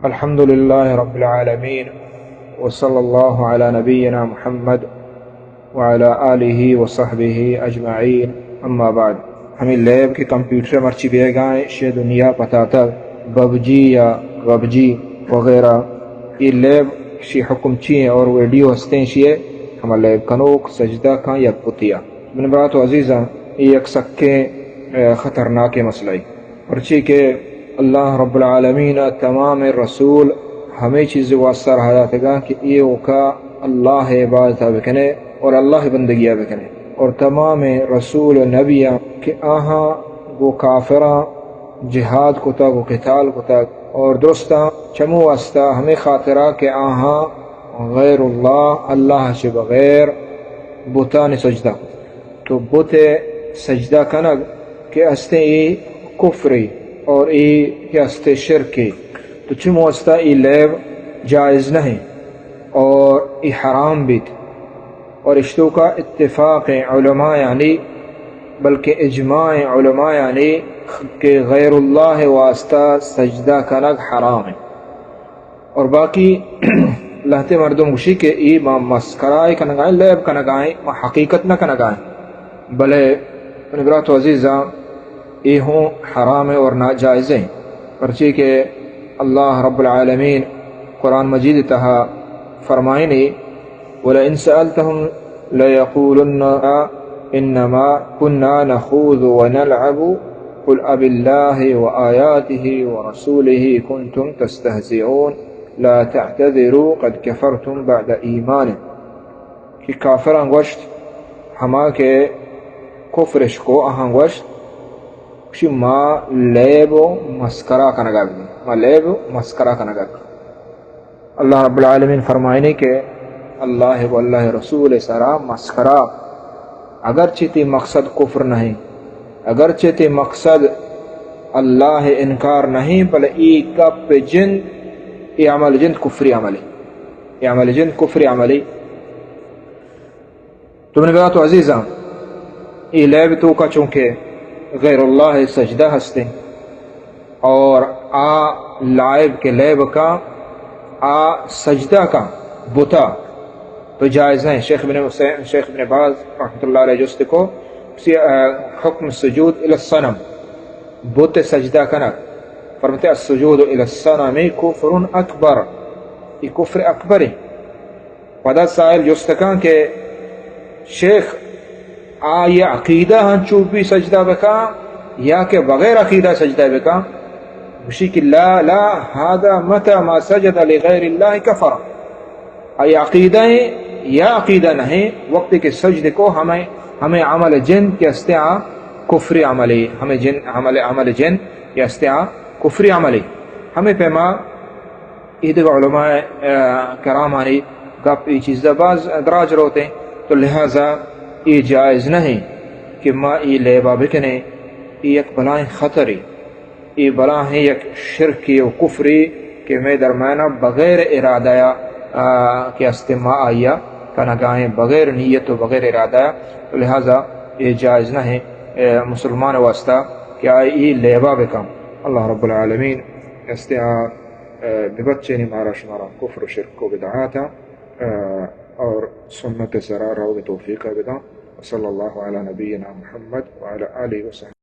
الحمد لله رب العالمين، وصلى الله على نبينا محمد وعلى آله وصحبه أجمعين، أما بعد. ہمیں لیب کہ کمپیوٹر مرچی بیگائیں، شے دنیا پتاتگ، ببجی یا غبجی وغیرہ، یہ لیب شی حکم چی ہیں اور ویڈیو ہستیں شی ہے، ہما لیب کنوک سجدہ کن یک بتیا. من برات و عزیزاں، یہ یک سکیں، اے، خطرناکیں مسئلہ ہے. پرچی کہ اللہ رب العالمین ء تمام رسول ہمے چیز واسطہ راہ داتگاں کہ ایوکا اللہ ء عبادت ء بکنے اور اللہ ء بندگی ء بکنے، اور تمام رسول و نبیاں کہ آہاں گو کافراں جہاد کتگ و قتال کتگ، اور درستاں چمو واسطہ ہمے خاطرہ کہ آہاں غیر اللہ، اللہ چہ بغیر بتانی سجدہ کتگ. تو بت ء سجدہ کنگ کہ استیں اے کفرے اور اے کہ استیں شرکے، تو چمو واسطہ اے لیب جائز نہیں اور اے حرام بیت. اور اشتوکا اتفاق علماء یعنی، بلکہ اجماع علماء یعنی کہ غیر اللہ واسطہ سجدہ کنگ حرام ہے. اور باقی لہتے مردم گوشی کہ ای ما مسکرائے کنگائیں، لیب کنگائیں، ما حقیقت نہ کنگائیں. بلے منی برات و عزیزاں، ای ہوں حرام اور ناجائز ہیں. پرچی کہ اللہ رب العالمین قرآن مجید تہا فرمائنی، ولئن سألتهم ليقولن إنما كنا نخوض ونلعب قل أبالله وآياته ورسوله كنتم تستهزئون لا تعتذروا قد كفرتم بعد إيمانكم. کہ کافراں گوشت، ہما کہ کفرش کو، آہاں گوشت، گوشی، ما لیب و مسکرا کنگا بگیں، ما لیب و مسکرا کنگا بگیں. اللہ رب العالمین فرمائنی کہ اللہ و اللہ رسول سرا مسکرا، اگرچہ تی مقصد کفر نہیں، اگرچہ تی مقصد اللہ انکار نہیں، بلے ای گپ جند، ای عمل جند کفری عملی، ای عمل جند کفری عملی. تو منی برات و عزیزاں، ای لیب توکا چونکہ غیر اللہ سجدہ ہستے، اور آ لائب کے لیب کا، آ سجدہ کا بتا تو جائز نہیں. شیخ ابن حسین، شیخ ابن باز رحمۃ اللہ علیہ جست کو، اسی، آ، حکم سجود الی الصنم، بت سجدہ کنگ، فرمتے السجود الی الصنم کفر اکبر، یہ کفر اکبر ہے. پدا سائل جست کن کہ شیخ، آئی عقیدہ ہنچو بی سجدہ بکن یا کہ بغیر عقیدہ سجدہ بکن؟ گوشی کہ لا، لا، هذا متى ما سجد لغير الله كفر. آئی عقیدہ ہیں یا عقیدہ نہیں، وقتی کہ سجد کو ہمیں، ہمیں عمل جند کہ استے آ کفری عملی، ہمیں جن، عمل، عمل جند کہ استے آ کفری عملی. ہمیں پیما اے دگہ علماء، آ، کرامانی گپ اے چیز ء باز دراج روت انت، تو لہذا اے جائز نہ انت کہ ما اے لیبا بکنیں. اے یک بلاہیں خطرے، اے بلاہیں یک شرکے و کفرے کہ مئے درمیانا بغیر ارادہ ء، آ، کہ است ما آئی ء کنگائیں، بغیر نیت و بغیر ارادہ ء، تو لہذا اے جائز نہ انت، اے مسلمان واسطہ کہ آئی اے لیبا بکن. اللہ رب العالمین است آ ببچینی مارا شمارا کفر و شرک و بدعاتا، آ، اور سنت سرا روگ توفیق بدان. وصلی اللہ علی نبینا محمد وعلی آلہ وصحبہ.